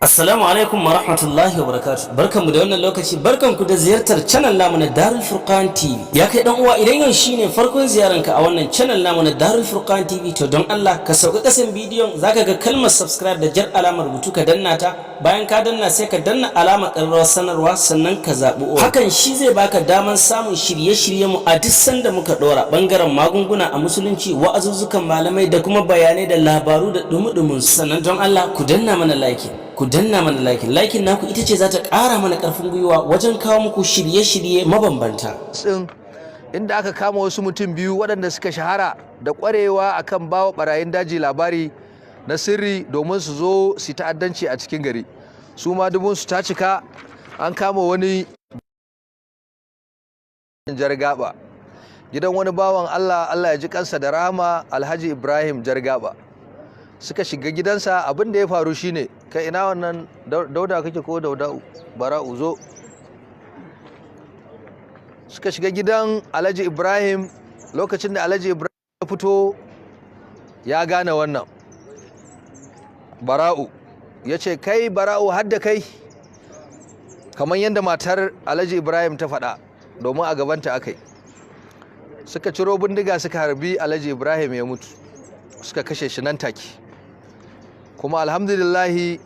Assalamu alaikum wa rahmatullahi wa barakatuh. Barkanmu da wannan lokaci, barkanku da ziyartar channel namu na Darul Furqan TV. Ya kai dan uwa, idan yau shine farkon ziyaranka a wannan channel namu na Darul Furqan TV, to don Allah ka sauka kasan bidiyon, zaka ga kalmar subscribe da jar alamar rubutu, ka danna ta. Bayan ka danna, sai ka danna alamar ƙararrawar sanarwa, sannan ka zaɓi all. Hakan shi zai baka daman samun shirye-shirye mu a duk sanda muka ɗora, bangaren magunguna a musulunci, wa'azuzzukan malamai, da kuma bayanai da labaru da dumi-dumin. Sannan don Allah ku danna mana like, ku danna mana like. Like naku ita ce za ta ƙara mana ƙarfin gwiwa wajen kawo muku shirye-shirye mabambanta. Ɗin inda aka kama wasu mutum biyu waɗanda suka shahara da ƙwarewa akan bawa ɓarayin daji labari na sirri domin su zo su ta'addanci a cikin gari. Su ma dubunsu ta cika. An kama wani Jargaba, gidan wani bawan Allah, Allah ya ji kansa da rahama, Alhaji Ibrahim Jargaba. Suka shiga gidansa. Abin da ya faru shine, kai, ina wannan Dauda kake ko Dauda Bara'u, zo. Suka shiga gidan Alhaji Ibrahim. Lokacin da Alhaji Ibrahim ya fito, ya gane wannan Bara'u, ya ce, "Kai Bara'u, hadda kai?" Kamar yadda matar Alhaji Ibrahim ta faɗa, domin a gabanta aka yi. Suka ciro bindiga, suka harbi Alhaji Ibrahim, ya mutu. Suka kashe shi nan take. Kuma alhamdulillahi,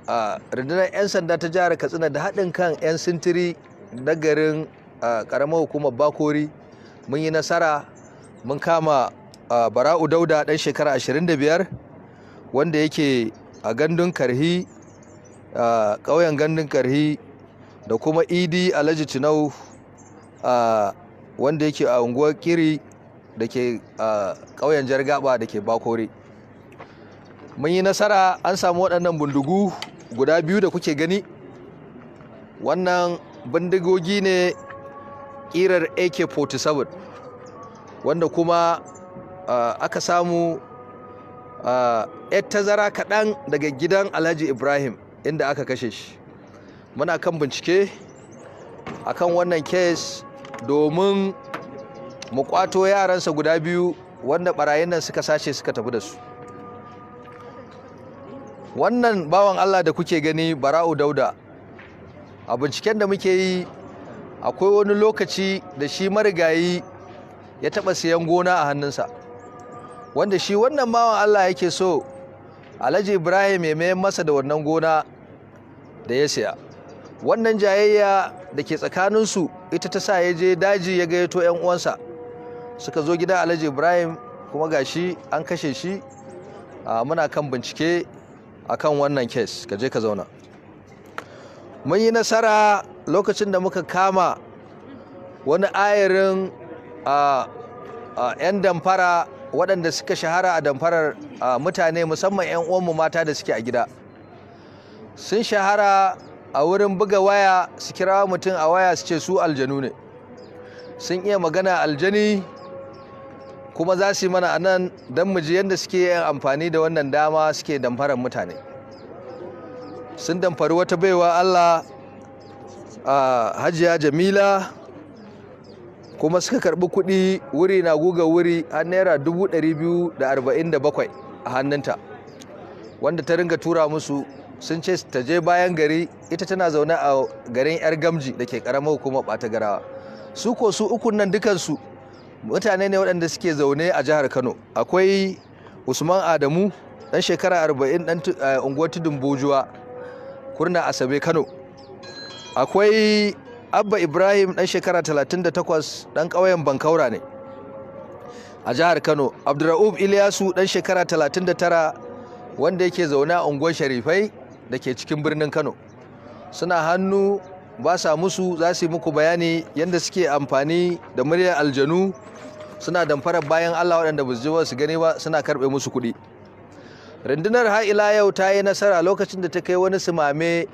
a rundunar 'yan sanda ta jihar Katsina, da haɗin kan 'yan sintiri na garin ƙaramar hukumar Bakori, mun yi nasara, mun kama Bara'u Dauda, ɗan shekara 25, wanda yake a Gandun Karhi, ƙauyen Gandun Karhi, da kuma Idi Alhaji Tinau, wanda yake a unguwar Kiri da ke ƙauyen Jargaba da ke Bakori. Mun yi nasara, an samu waɗannan bindigu guda biyu da kuke gani. Wannan bindigogi ne ƙirar AK-47, wanda kuma aka samu yar tazara kaɗan daga gidan Alhaji Ibrahim inda aka kashe shi. Muna kan bincike akan wannan case domin mu kwato yaransa guda biyu wanda barayin nan suka sace suka tafi da su. Wannan bawan Allah da kuke gani, Bara'u Dauda, a binciken da muke yi, akwai wani lokaci da shi marigayi ya taɓa siyan gona a hannunsa, wanda shi wannan bawan Allah yake so Alhaji Ibrahim ya mayar masa da wannan gona da ya siya. Wannan jayayya da ke tsakaninsu ita ta sa ya je daji ya gayyato 'yan uwansa, suka zo gidan Alhaji Ibrahim, kuma gashi an kashe shi. Muna kan bincike akan wannan case. Ka je ka zauna. Mun yi nasara lokacin da muka kama wani ayarin 'yan damfara waɗanda suka shahara a damfarar mutane, musamman 'yan uwanmu mata da suke a gida. Sun shahara a wurin buga waya, su kira mutum a waya, su ce su aljanu ne, sun iya magana aljani, kuma za su yi mana a nan don mu ji yadda suke yin amfani da wannan dama suke damfarar mutane. Sun damfari wata baiwa Allah, a Hajiya Jamila, kuma suka karbi kuɗi wuri na guga wuri har ₦247,000 a hannunta, wanda ta ringa tura musu. Sun ce ta je bayan gari. Ita tana zaune a garin Yar Gamji da ke karamar hukumar Ɓata Garawa. Su ko su ukun nan, dukansu mutane ne waɗanda suke zaune a jihar Kano. Akwai Usman Adamu, ɗan shekara 40, ɗan unguwar Tudun Bojuwa, Kurna Asabe, Kano. Akwai Abba Ibrahim, ɗan shekara 38, ɗan ƙauyen Bankaura ne a jihar Kano. Abdurra'ub Ilyasu, ɗan shekara 39, wanda yake zaune a unguwar Sharifai da ke cikin birnin Kano. Suna hannu, ba sa musu, za su yi muku bayani yadda suke amfani da muryar aljanu suna damfarar bayan Allah waɗanda ba su ji ba su gani ba, suna karɓe musu kuɗi. Rundunar har ila yau ta yi nasara lokacin da ta kai wani sumame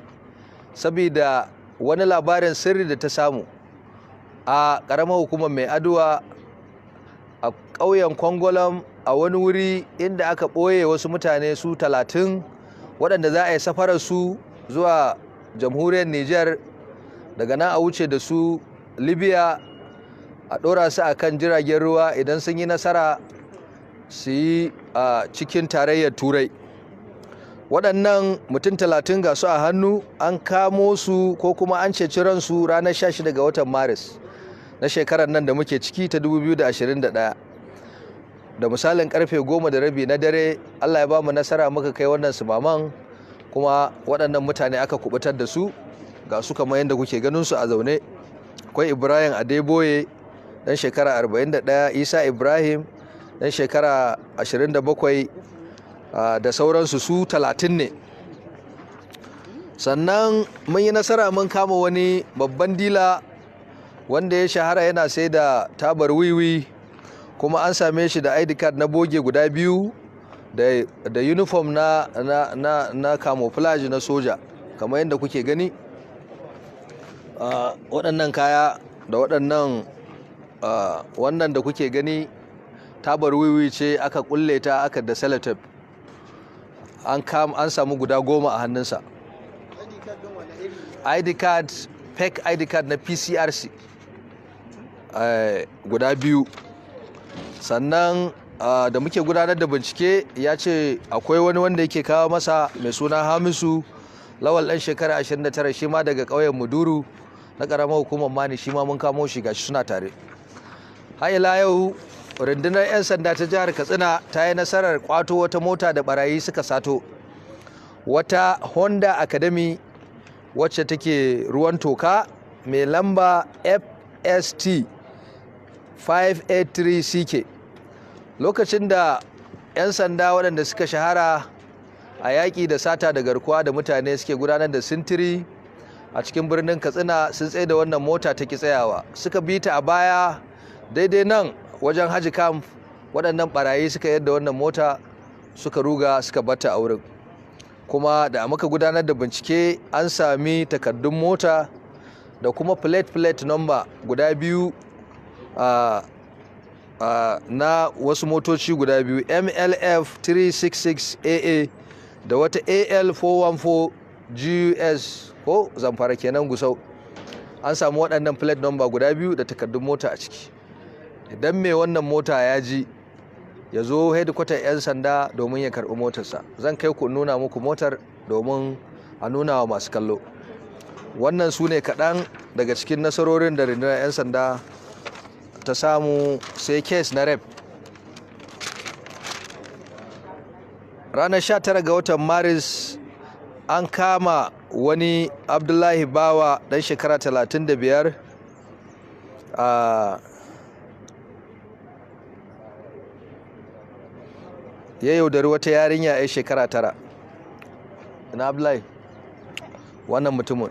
saboda wani labarin sirri da ta samu a ƙaramar hukumar Mai Aduwa, a ƙauyen Kwangwalam, a wani wuri inda aka ɓoye wasu mutane su 30 waɗanda za a yi safarar su zuwa jamhuriyar Nijar, daga nan a wuce da su Libya, a ɗora su a kan jiragen ruwa, idan sun yi nasara su yi a cikin Tarayyar Turai. Waɗannan mutum 30 ga su a hannu, an kamo su ko kuma an ceci ransu ranar 16 ga watan Maris na shekarar nan da muke ciki ta 2021 da misalin karfe 10:30 na dare. Allah ya ba mu nasara muka kai wannan sumaman, kuma waɗannan mutane aka kubutar da su. Ga su kamar yadda kuke ganin su a zaune. Akwai Ibrahim Adeboye dan shekara 41, Isa Ibrahim dan shekara 27 da sauransu, su 30 ne. Sannan mun yi nasara mun kama wani babban dila wanda ya shahara yana sai da tabar wiwi, kuma an same shi da ID card na boge guda 2 da uniform na camouflage na soja kamar yadda kuke gani. Waɗannan kaya da waɗannan wannan da kuke gani tabar wiwi ce aka kulle ta aka da sellotape. An samu guda 10 a hannunsa. ID card, fake ID card na PCRC guda 2. Sannan da muke gudanar da bincike ya ce akwai wani wanda yake kawo masa mai suna Hamisu Lawal ɗan shekara 29, shi ma daga ƙauyen Muduru na ƙaramar hukumar Mani, shi ma mun kamo shi, gashi suna tare. Har ila yau rundunar 'yan sanda ta jihar Katsina ta yi nasarar kwato wata mota da barayi suka sato, wata Honda Academy wacce take ruwan toka mai lamba FST 583CK. Lokacin da 'yan sanda waɗanda suka shahara a yaƙi da sata da garkuwa da mutane suke gudanar da sintiri a cikin birnin Katsina, sun tsaye da wannan mota ta ki tsayawa, suka bi ta a baya daidai nan wajen Haji Camp. Waɗannan ɓarayi suka yadda wannan mota suka ruga suka bata a wurin. Kuma da muka gudanar da bincike an sami takardun mota da kuma plate number guda 2 na wasu motoci guda 2, MLF 366AA da wata AL 414 GUS ko Zamfara kenan Gusau. An samu waɗannan plate number guda 2 da takardun mota a ciki. Idan mai wannan mota ya ji, ya zo headquarter 'yan sanda domin ya karɓi motarsa. Zan kai ku nuna muku motar domin a nuna wa masu kallo. Wannan su ne kaɗan daga cikin nasarorin da rundunar 'yan sanda ta samu. Sai case na rep. Ranar 19 ga watan Maris an kama wani Abdullahi Bawa ɗan shekara 35 ya yaudari wata yarinya ya shekara 9. Ina Abdullahi? Wannan mutumin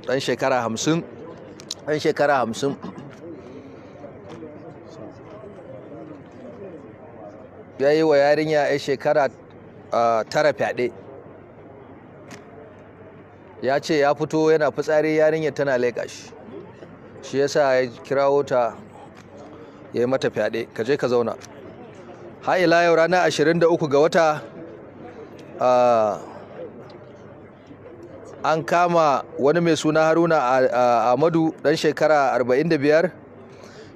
ɗan shekara 50, ɗan shekara 50 ya yi wa yarinya ya shekara 9 fyaɗe. Ya ce ya fito yana fitsari, yarinya tana leƙa shi, shi yasa ya kirawo ta ya yi mata fyaɗe. Ka je ka zauna. Har ila yau ranar 23 ga wata an kama wani mai suna Haruna Ahmadu ɗan shekara 45,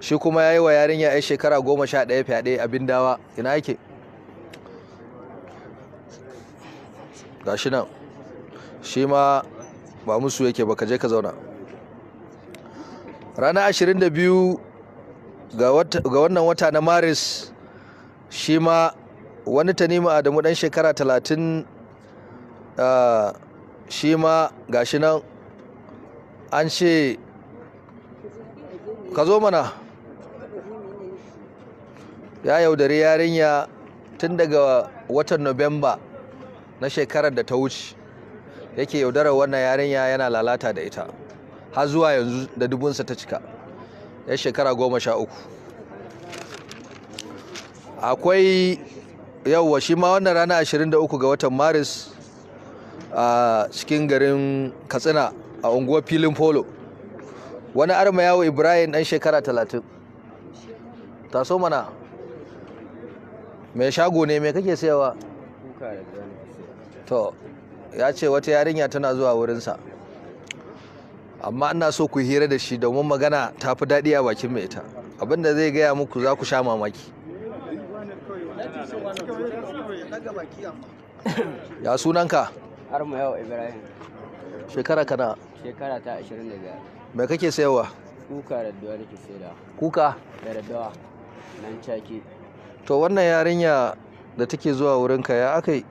shi kuma ya yi wa yarinya ya shekara 11 fyaɗe a Bindawa. Ina yake? Ga shi nan, shi ma ba musu yake ba, ka je ka zauna. Ranar 22 ga wannan wata na Maris, shi ma wani Tanimu Adamu ɗan shekara 30, shi ma gashi nan an ce ka zo mana. Ya yaudari yarinya tun daga watan Nuwamba na shekarar da ta wuce, yake yaudarar wannan yarinya yana lalata da ita har zuwa yanzu da dubunsa ta cika, ya shekara 13. Akwai yauwa shi ma wannan rana 23 ga watan Maris a cikin garin Katsina a unguwar Filin Polo, wani arma yawo Ibrahim ɗan shekara 30. Taso mana. Mai shago ne, mai kake sayawa? To, ya ce wata yarinya tana zuwa wurinsa, amma ina so ku hira da shi domin magana ta fi daɗi a bakin mai ita. Abinda zai gaya muku za ku sha mamaki. Ya sunanka? Arma yau Ibrahim. Shekara kana? Shekara ta 25. Me kake sayarwa? Kuka da daddawa nake saida. Kuka? Da daddawa. Nan caki. To wannan yarinya da take zuwa wurinka ya aka yi?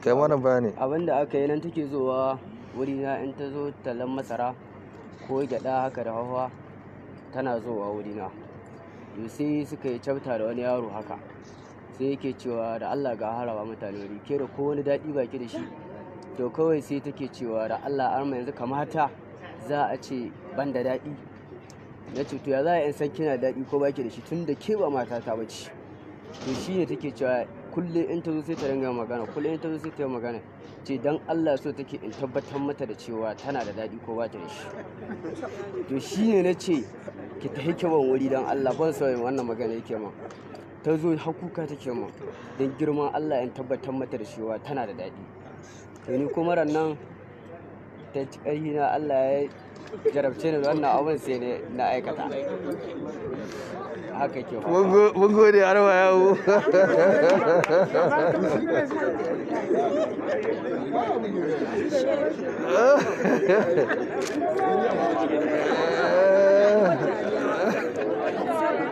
Kai mana bayani. Abinda aka yi, nan take zuwa wurina in ta zo tallan masara ko gyada haka da hawa, tana zuwa wurina. To sai suka yi cabta da wani yaro haka. Sai yake cewa da Allah ga harawa mutane wuri, ke da ko wani daɗi baki da shi. To kawai sai take cewa da Allah arma yanzu kamata za a ce ban da daɗi. Na ce to ya za a in san kina daɗi ko baki da shi tun da ke ba matata ba ce. To shi ne take cewa kullum in ta zo sai ta ringa magana, kullum in ta zo sai ta yi magana. Ce dan Allah so take in tabbatar mata da cewa tana da daɗi ko ba ta da shi. To shi ne na ce ki tafi ki ban wuri dan Allah, ban so yin wannan magana yake ma. Ta zo har kuka take ma don girman Allah in tabbatar mata da cewa tana da daɗi. To ni kuma ran nan ta ci ƙarfi na, Allah ya jarabce ni da wannan abin sai ne na aikata. Haka ke faruwa. Mun gode Arma yawo.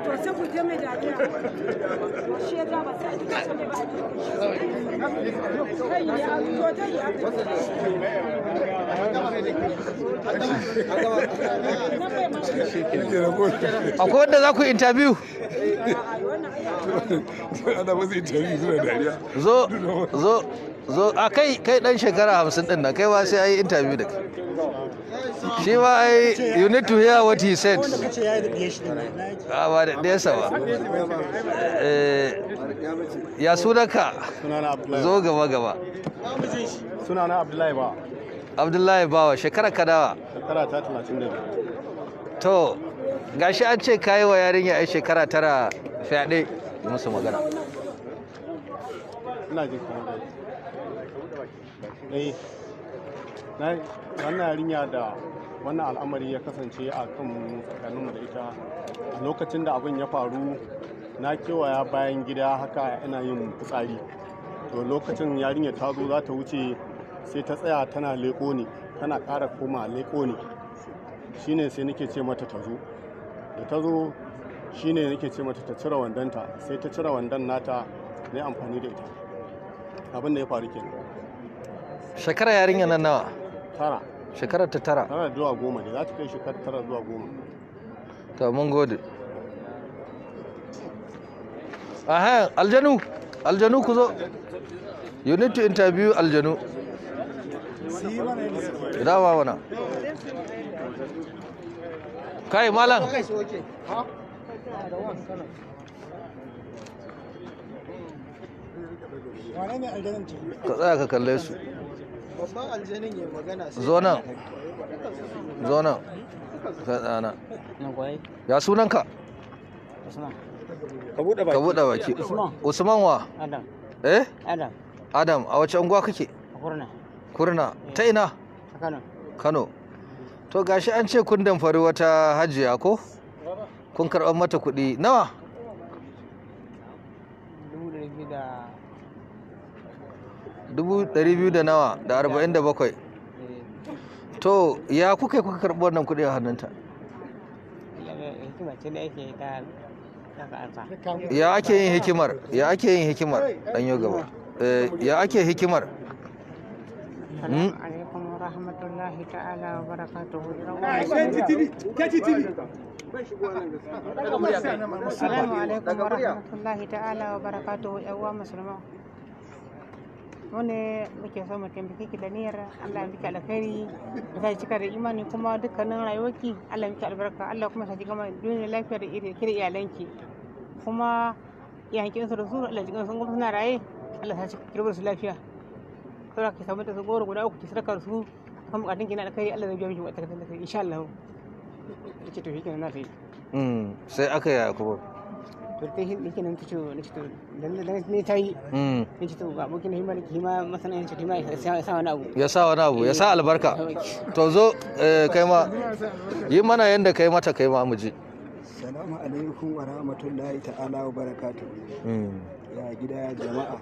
To sai ku je mai dariya. Shi ya ja ba sai a ji mai ba. Kai ya to dai ya. Akwai wanda za ku interview? Ana masu interview suna dariya. Zo, zo, zo. A kai, kai dan shekara 50 din nan, kai ba sai ayi interview da kai. Shi ma ai you need to hear what he said. A ba da ɗayarsa ba. Ya sunanka? Sunana Abdullahi. Zo gaba gaba. Sunana Abdullahi ba. Abdullahi Bawa, shekara ka nawa? Shekara ta 32. To gashi an ce kayi wa yarinya ai shekara 9 fyaɗe. Yi musu magana. Ina jin kamar da eh na wannan yarinya da wannan al'amari ya kasance a kan mu tsakaninmu da ita, a lokacin da abin ya faru na kewaya bayan gida haka ina yin fitsari. To lokacin yarinya ta zo za ta wuce, sai ta tsaya tana leƙo ni, tana ƙara koma leƙo ni. Shine sai nake ce mata ta zo. Da ta zo shine nake ce mata ta cire wandonta, sai ta cire wandon nata, na yi amfani da ita. Abin da ya faru kenan. Shekara yarinya nan nawa? 9. Shekarar ta 9. 9 zuwa 10 ne, za ta kai shekara 9 zuwa 10. To mun gode. Aha, aljanu, aljanu ku zo. You need to interview aljanu. Dawa wana. Kai malam. Ka tsaya ka kalle su. Babban aljanin ya magana sai. Zo nan. Zo nan. Ka tsaya nan. Ya sunanka? Usman. Ka buɗe Ka buɗe baki. Usman. Usman wa? Adam. Eh? Adam. Adam, a wace unguwa kake? A Kurna. Kurna. Ta ina? A Kano. Kano. To gashi an ce kun damfari wata hajiya ko? Kun karɓar mata kuɗi nawa? 200,000 da 200,000 da nawa? Da 47. To ya kuka kuka karɓi wannan kuɗi a hannunta? Hikima ce da ake ta aka ansa. Ya ake yin hikimar? Ya ake yin hikimar? Dan yo gaba. Ya ake hikimar? Assalamu alaikum wa rahmatullahi ta'ala wa barakatuhu. Assalamu alaikum wa rahmatullahi ta'ala wa barakatuhu. Yan uwa musulma. Mu ne muke so mu taimake ki da niyyar Allah ya miki alkhairi, ya sa ki cika da imani kuma dukkanin rayuwarki Allah ya miki albarka, Allah kuma ya sa ki gama duniya lafiya da iri ki da iyalanki. Kuma iyayenki su da su Allah ya jikan sun kuma suna raye, Allah ya sa ki girbar su lafiya. Saboda ki samu da su goro guda 3 ki sadaka su kan bukatun ki na alkhairi, Allah zai biya miki bukatar ki insha Allah. Yace to shikenan na sai. Sai aka yaya kuma? To sai shi kenan ta ce na ce to dan ne ta yi. Ni ce to ga abokin hima da hima masana ce hima ya sa wani abu. Ya sa wani abu, ya sa albarka. To zo kai ma yi mana yanda kai mata kai ma mu ji. Salamu alaikum wa rahmatullahi ta'ala wa barakatuhu. Ya gida jama'a.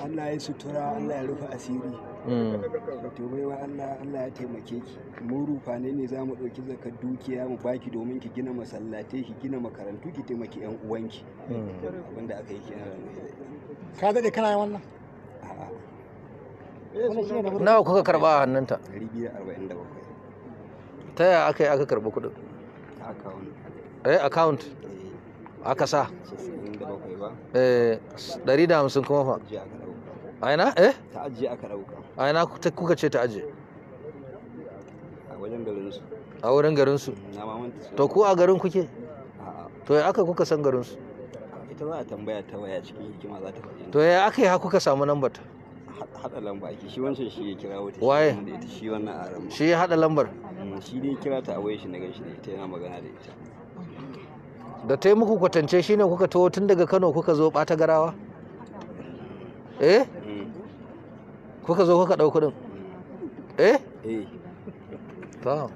Allah ya sutura, Allah ya rufe asiri. To baiwa Allah, Allah ya taimake ki. Mu rufane ne za mu ɗauki zakar dukiya mu baki domin ki gina masallatai, ki gina makarantu, ki taimaki 'yan uwanki. Abinda aka yi kenan. Ka daɗe kana yin wannan? A'a. Nawa kuka karba a hannunta? 247. Ta yaya aka yi aka karɓi kuɗin? Account. Eh, account. Aka sa? 97 ba. Eh, 150 kuma fa? Ajiye aka ɗauka. A ina? Eh? Ta ajiye aka ɗauka. A ina kuka ce ta ajiye? A wajen garinsu. A wurin garinsu? Na ma manta su. To ku a garin kuke? A'a. To ya aka kuka san garinsu? Ita za a tambaya ta waya, cikin hikima za ta faɗi. To ya aka yi har kuka samu lambar ta? Haɗa lamba ake, shi wancan shi ya kira wata. Waye? Shi da ita, shi wannan aran. Shi ya haɗa lambar? Shi dai kira ta a wayar shi, na gan shi da ita yana magana da ita. Da ta yi muku kwatance shine kuka taho tun daga Kano kuka zo ɓata garawa? Eh? Kuka zo kuka ɗau kuɗin? Eh? Eh. To,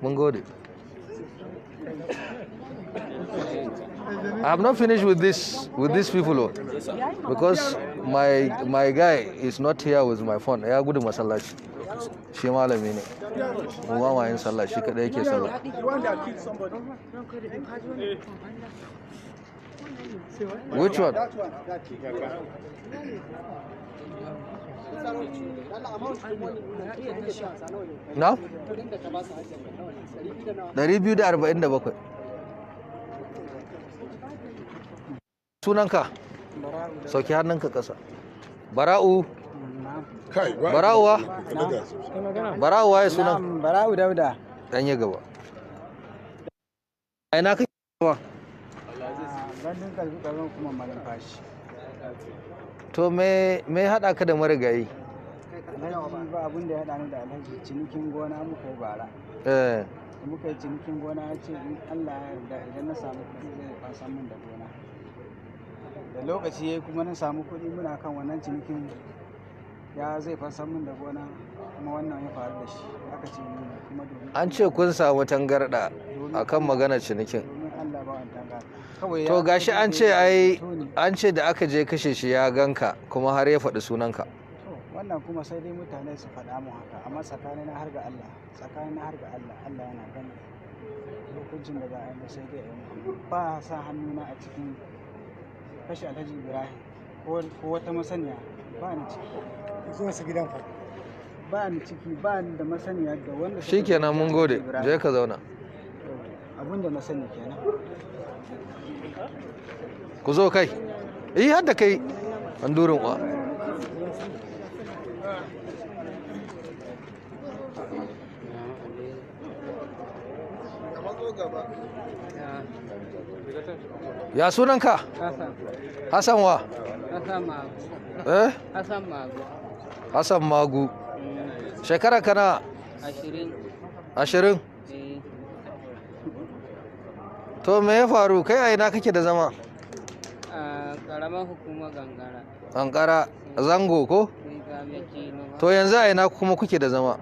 mun gode. I have not finished with these people, oh, because my guy is not here with my phone. Ya gudu masallaci. Shi malami ne. Mu ba ma yin sallah, shi kadai yake sallah. Which one? Na? 247. Sunanka? Sauki hannunka ƙasa. Bara'u. Bara'uwa? Bara'uwa ya sunan? Bara'u Dauda. Dan ya gaba. A ina kake ba? Gandun karfi karfin kuma malumfashi. To me haɗa ka da marigayi? Alhaji, ba abin da ya haɗa ni da Alhaji, cinikin gona muka yi bara. Eh. Da muka yi cinikin gona, ya ce in Allah ya yarda idan na samu kuɗi zai fasa min da gona. Da lokaci ya yi kuma na samu kuɗi, muna kan wannan cinikin ya zai fasa min da gona, kuma wannan ya faru da shi, aka ce ni ne kuma domin An ce kun samu tangarɗa akan maganar cinikin. Domin Allah, ba wani tangarɗa. Kawai To gashi an ce ai an ce da aka je kashe shi ya ganka kuma har ya faɗi sunanka. To wannan kuma sai dai mutane su faɗa mu haka, amma tsakanina har ga Allah, tsakanina har ga Allah, Allah yana gani. Hukuncin da za a yi mai sai dai a yi mu. Ba sa hannuna a cikin kashe Alhaji Ibrahim ko wata masaniya ba ni ciki. Zuwa su gidan fa. Ba ni ciki, ba ni da masaniya da wanda suka Shikenan, mun gode. Ibrahim. Je ka zauna. Abin da na sani kenan. Ku zo kai. Eh, har da kai. An durin uwa. Ya sunanka? Hassan. Hassan wa? Hassan Magu. Eh? Hassan Magu. Hassan Magu. Shekara kana? 20. 20? Eh. To me ya faru? Kai a ina kake da zama? A karamar hukumar Gangara. Ankara zango ko? Ni ga mai Kino ba. To yanzu a ina kuma kuke da zama?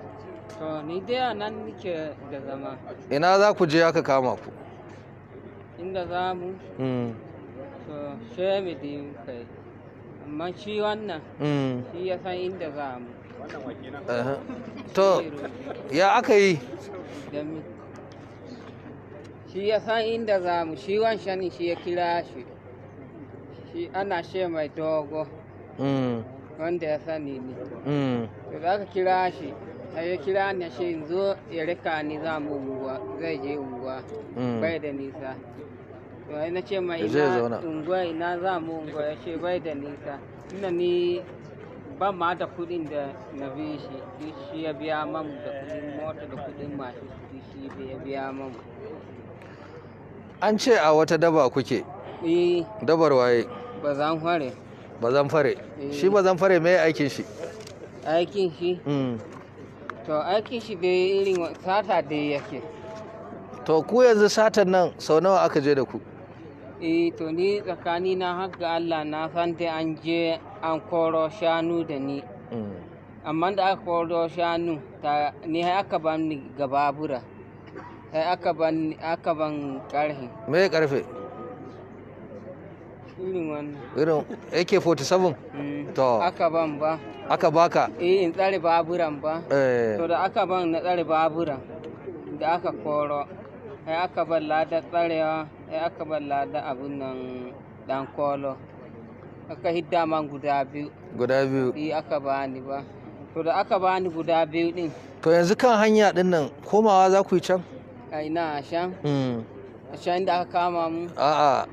To ni dai a nan nike da zama. Ina za ku je aka kama ku? Inda za mu to shemi din kai. Amma shi wannan shi ya san inda za mu. Aha. To ya aka yi? Da mi. Shi ya san inda za mu, shi wancan shi ya kira shi. Shi ana she mai dogo wanda ya sani ne. To da aka kira shi, sai ya kira ni shi in zo ya rika ni, za mu unguwa, zai je unguwa. Bai da nisa. To ai na ce mai Ya je ya ina zauna. unguwa, ina za mu unguwa, ya ce bai da nisa. Tunda ni ban ma da kuɗin da na bi shi, duk shi ya biya mamu da kuɗin mota da kuɗin mashin, duk shi ya biya mamu. An ce a wata daba kuke. Eh. Dabar waye? Ba zan fare. Bazan fare. Shi bazan fare me aikin shi? Aikin shi? To aikin shi dai irin sata dai yake. To ku yanzu satan nan sau nawa aka je da ku? Eh, to ni tsakani na har ga Allah na san dai an je an koro shanu da ni. Amma da aka koro shanu ta ni har aka ban ni ga babura. Sai aka ban karhe. Me karfe? Irin wannan. Irin AK-47? To. Aka ban ba. Aka baka? Eh, in tsare baburan ba. Eh. To da aka ban na tsare baburan da aka koro, sai aka ban lada tsarewa, sai aka ban lada abun nan dan kolo. Aka hidda man guda biyu. Guda biyu. Eh, aka bani ba. To da aka bani guda biyu din. To yanzu kan hanya din nan komawa za ku yi can? A ina a shan? A shan inda aka kama mu. A'a,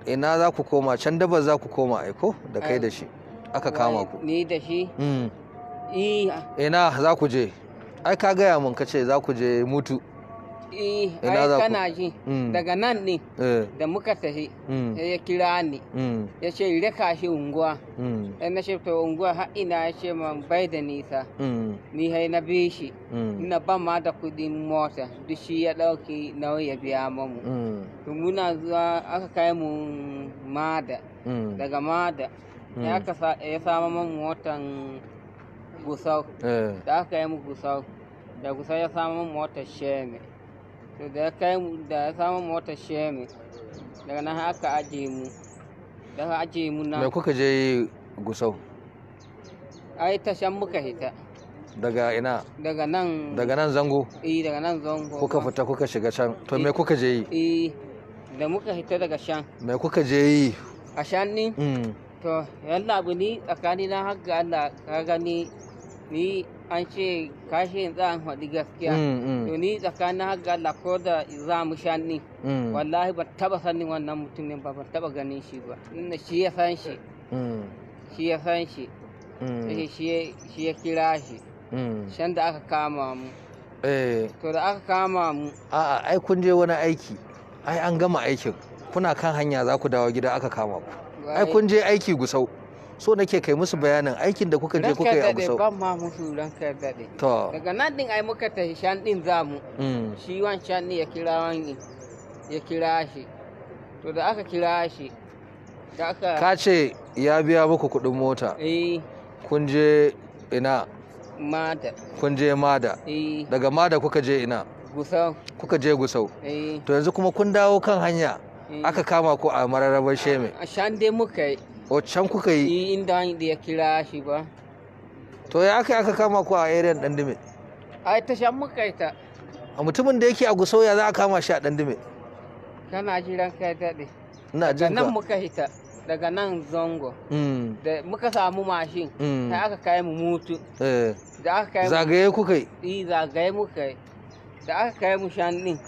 ina za ku koma can dabar za ku koma aiko da kai da shi aka kama ku. Ni da shi? Ina za ku je? Ai ka gaya mun ka ce za ku je Mutu. Eh, ai kana ji daga nan ne da muka tafi sai ya kira ni. Ya ce raka shi unguwa. Sai na ce to unguwa har ina, ya ce man bai da nisa. Ni hai na bi shi. Ina ban ma da kuɗin mota, duk shi ya ɗauki nauyi ya biya mamu. To muna zuwa aka kai mu Mada. Daga Mada ya ya samu mamu motan Gusau. Da aka kai mu Gusau, da Gusau ya samu mamu motar Sheme. To da ya kai mu, da ya samu motar Sheme, daga nan aka aje mu. Da aka aje mu na. Me kuka je Gusau? Ai tashan muka hita. Daga ina? Daga nan. Daga nan Zango? Eh, daga nan Zango. Kuka fita kuka shiga can. To me kuka je yi? Eh, da muka hita daga shan. Me kuka je yi? A shan ni? To yalla abu ni tsakani na har ga Allah, ka gani ni an ce kashi yanzu an faɗi gaskiya. To ni tsakanin har ga Allah, ko da za mu shan ni, wallahi ban taɓa sanin wannan mutumin ba, ban taɓa ganin shi ba. Inda shi ya san shi. Shi ya san shi. Shi ya kira shi. Shan da aka kama mu. To da aka kama mu. A'a, ai kun je wani aiki. Ai an gama aikin. Kuna kan hanya za ku dawo gida aka kama ku. Ai kun je aiki Gusau. So nake kai musu bayanin aikin da kuka je kuka yi a Gusau. Ban ma musu, ranka daɗe. To. Daga nan din ai muka tafi shan din za mu. Shi wancan ne ya kira wani. Ya kira shi. To da aka kira shi. Da aka. Ka ce ya biya muku kuɗin mota. Eh. Kun je ina? Mada. Kun je Mada. Eh. Daga Mada kuka je ina? Gusau. Kuka je Gusau. Eh. To yanzu kuma kun dawo kan hanya. Aka kama ku a mararrabar Sheme. A shan dai muka yi. O can kuka yi? Inda wani da ya kira shi ba. To ya aka kama ku a area Dandume? Ai ta shan muka yi ta. A mutumin da yake a Gusau ya za a kama shi a Dandume? Kana jiran kai daɗe. Ina jin Daga nan muka hita. Daga nan Zango. Da muka samu mashin. Sai aka kai mu Mutu. Da aka kai mu. Zagaye kuka yi? Eh, zagaye muka yi. Da aka kai mu shan din.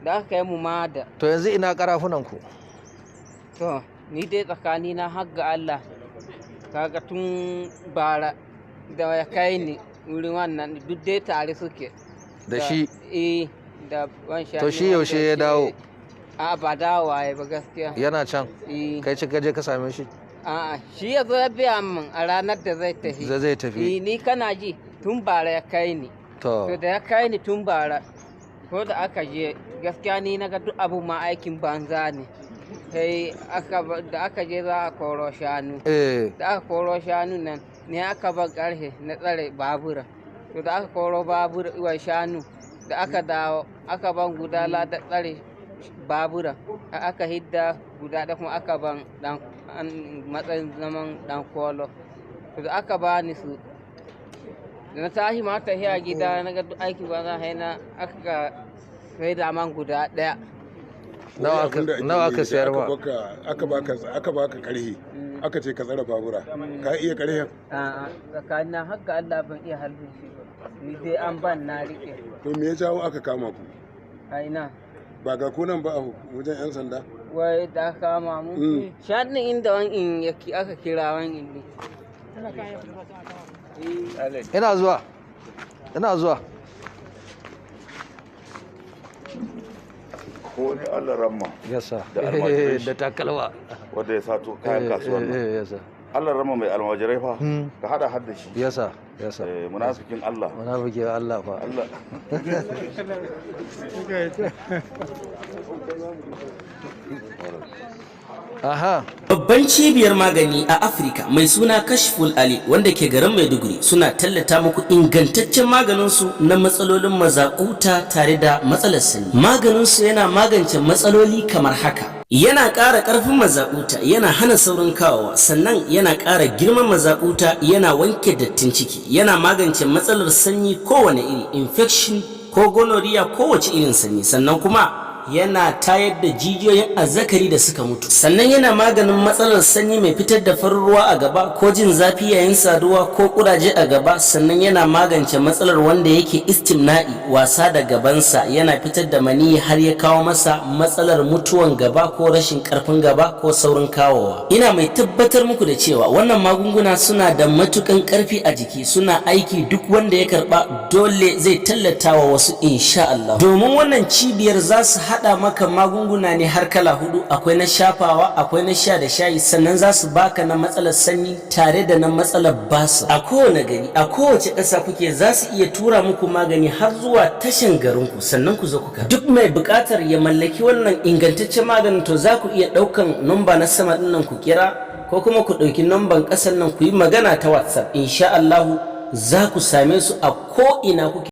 Da aka kai mu Mada. To yanzu ina karafunan ku? To ni dai tsakani na har ga Allah, kaga tun bara da ya kai ni wurin wannan duk dai tare suke. Da shi? Eh, da wancan. To shi yaushe ya dawo? A ba dawowa ya ba gaskiya. Yana can? Eh. Kai ci je ka same shi? A'a, shi ya zo ya biya min a ranar da zai tafi. Da zai tafi. Eh, ni kana ji tun bara ya kai ni. To. To da ya kai ni tun bara, ko da aka je gaskiya ni na ga duk abu ma aikin banza ne. Sai aka da aka je za a koro shanu. Da aka koro shanu nan ne aka bar karhe na tsare babura. To da aka koro babura wa shanu, da aka dawo aka ban guda da tsare babura, aka hidda guda da kuma aka ban dan matsayin zaman dan kolo. To da aka bani su, da na tashi ma tafiya gida na ga duk aiki banza, sai na aka sai da man guda ɗaya. Nawa aka sayar ma? Aka baka karhe, aka ce ka tsare babura. Ka iya karhen? A'a, tsakanin na har ga Allah ban iya harbin shi ba. Ni dai an ban na rike. To me ya jawo aka kama ku? A ina? Ba ga kunan ba a wajen yan sanda? Wai da aka kama mu? Shaɗin inda wani aka kira wani ne. Ina zuwa. Ina zuwa. Ko ne Allah ramma. Yes sir. Da almajirai. Da takalma. Wanda ya sato kayan kasuwar nan. Yes sir. Allah ramma mai almajirai fa. Ka hada har da shi. Yes sir. Yes sir. Munafikin Allah. Munafikin Allah fa. Allah. Aha. Babban cibiyar magani a Afirka mai suna Kashful Ali wanda ke garin Maiduguri suna tallata muku ingantaccen maganinsu na matsalolin mazakuta tare da matsalar sanyi. Maganinsu yana magance matsaloli kamar haka. Yana ƙara ƙarfin mazaƙuta, yana hana saurin kawowa, sannan yana ƙara girman mazaƙuta, yana wanke dattin ciki, yana magance matsalar sanyi kowane iri, infection ko gonorrhea, kowace irin sanyi, sannan kuma yana tayar da jijiyoyin azzakari da suka mutu, sannan yana maganin matsalar sanyi mai fitar da farin ruwa a gaba, ko jin zafi yayin saduwa, ko kuraje a gaba, sannan yana magance matsalar wanda yake istimna'i, wasa da gabansa, yana fitar da maniyyi har ya kawo masa matsalar mutuwan gaba ko rashin karfin gaba ko saurin kawowa. Ina mai tabbatar muku da cewa wannan magunguna suna da matukan karfi a jiki, suna aiki. Duk wanda ya karba dole zai tallata wa wasu, insha Allah, domin wannan cibiyar za su haɗa maka magunguna ne har kala hudu: akwai na shafawa, akwai na sha da shayi, sannan za su baka na matsalar sanyi tare da na matsalar basu. A kowane gari, a kowace ƙasa kuke, za su iya tura muku magani har zuwa tashan garinku, sannan ku zo ku karɓa. Duk mai buƙatar ya mallaki wannan ingantaccen maganin, to za ku iya ɗaukan namba na sama ɗin nan ku kira, ko kuma ku ɗauki namban ƙasar nan ku yi magana ta WhatsApp. Insha Allahu za ku same su a ko ina kuke.